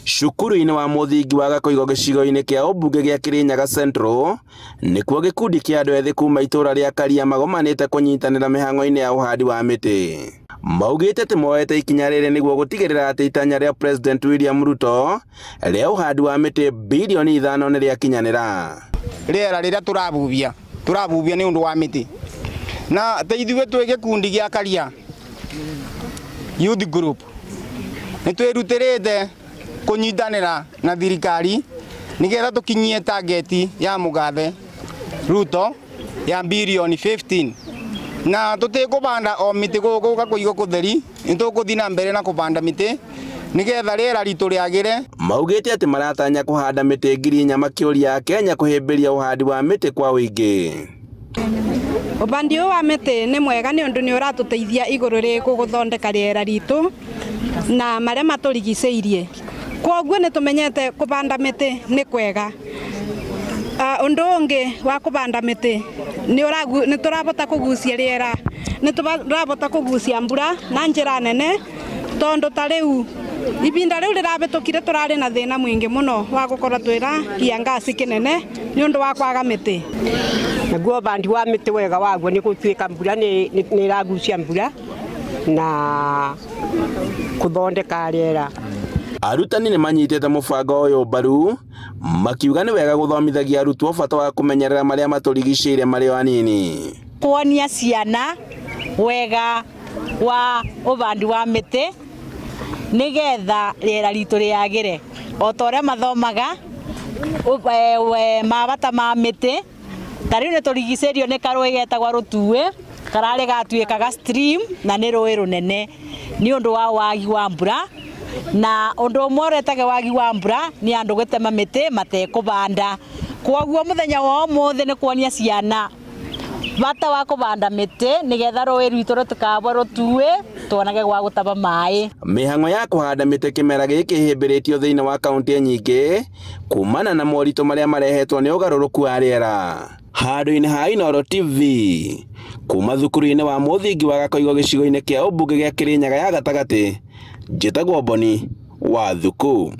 Cukuru-inĩ wa mũthingi wa Gakoigo gĩcigo-inĩ kĩa ũmbunge gĩa Kirinyaga Central nĩkuo gĩkundi kĩa andũ ethĩ kuma itũra rĩa Karia magomanĩte kũnyitanĩra mĩhang'o-inĩ ya ũhandi wa mĩtĩ. Maugĩte atĩ moete ikinya rĩrĩ nĩguo gũtigĩrĩra atĩ itanya rĩa President William Ruto rĩa ũhandi wa mĩtĩ bilioni 5 nĩ rĩakinyanĩra. Rĩera rĩrĩa tũrabubia nĩ ũndũ wa mĩtĩ, na ta ithuĩ twĩ gĩkundi gĩa Karia Youth Group nĩ twĩrutĩrĩte kũnyitanĩra na thirikari nĩgetha tũkinyie target ya mũgathe Ruto ya bilioni 15, na tũtikũbanda o mĩtĩ gũkũ Gakoigo kũtheri, nĩtũkũthiĩ na mbere na kũbanda mĩtĩ nĩgetha rĩera ritũ rĩagĩre. Maugĩte atĩ maratanya kũhanda mĩtĩ 4,000 makĩũria Kenya kũhĩmbĩria ũhandi wa mĩtĩ kwa ũingĩ. Ũbandi ũyũ wa mĩtĩ nĩ mwega nĩ ũndũ nĩ ũratũteithia igũrũ rĩ gũthondeka rĩera ritũ na marĩa matũrigicĩirie. Kwoguo nĩ tũmenyete kũbanda mĩtĩ nĩ kwega. Ũndũ ũngĩ wa kũbanda mĩtĩ nĩ tũrabota kũgucia rĩera, nĩ tũrabota kũgucia mbura na njĩra nene, tondũ ta rĩu ibinda rĩu rĩrabĩtũkire tũrarĩ na thĩna mũingĩ mũno wa gũkorwo twĩra kiangaci kĩnene nĩ ũndũ wa kwaga mĩtĩ. Naguo ũbandi wa mĩtĩ wega waguo nĩ gũtuĩka mbura nĩ ĩragucia mbura na kũthondeka rĩera. Arutani nĩ manyitĩte mũbango ũyũ mbaru makiuga nĩ wega gũthomithagia arutwo bata wa kũmenyerera marĩa matũrigicĩirie marĩ o anini. Kuonia ciana wega wa ũbandi wa mĩtĩ nĩgetha rĩera ritũ rĩagĩre, o ta ũrĩa mathomaga mabata ma mĩtĩ. Ta rĩu nĩ tũrigicĩirio nĩ karũĩ getagwo Rũtuĩ, kararĩ gatuĩkaga stream na nĩ rũĩ rũnene nĩ ũndũ wa wagi wa mbura. Na ũndũ ũmwe ũretage wagi wa mbura nĩ andũ gũtema mĩtĩ matekũbanda. Kwoguo mũthenya wa ũmũthĩ nĩ kuonia ciana bata wa kũbanda mĩtĩ nĩgetha rũĩ rwitũ rũtikabwo rũtuĩ tuonage gwa gũtaba maĩ. Mĩhang'o ya kũhanda mĩtĩ kĩmera gĩkĩ ĩhĩmbĩrĩtio thĩinĩ wa kaunti nyingĩ kumana na moritũ marĩa marehetwo nĩ ũgarũrũku wa rĩera. Handũ-inĩ ha Inooro TV kuma thukuru-inĩ wa mũthingi wa Gakoigo gĩcigo-inĩ kĩa ũmbunge gĩa Kirinyaga ya gatagatĩ, njĩtagwo Boni wa Thuku.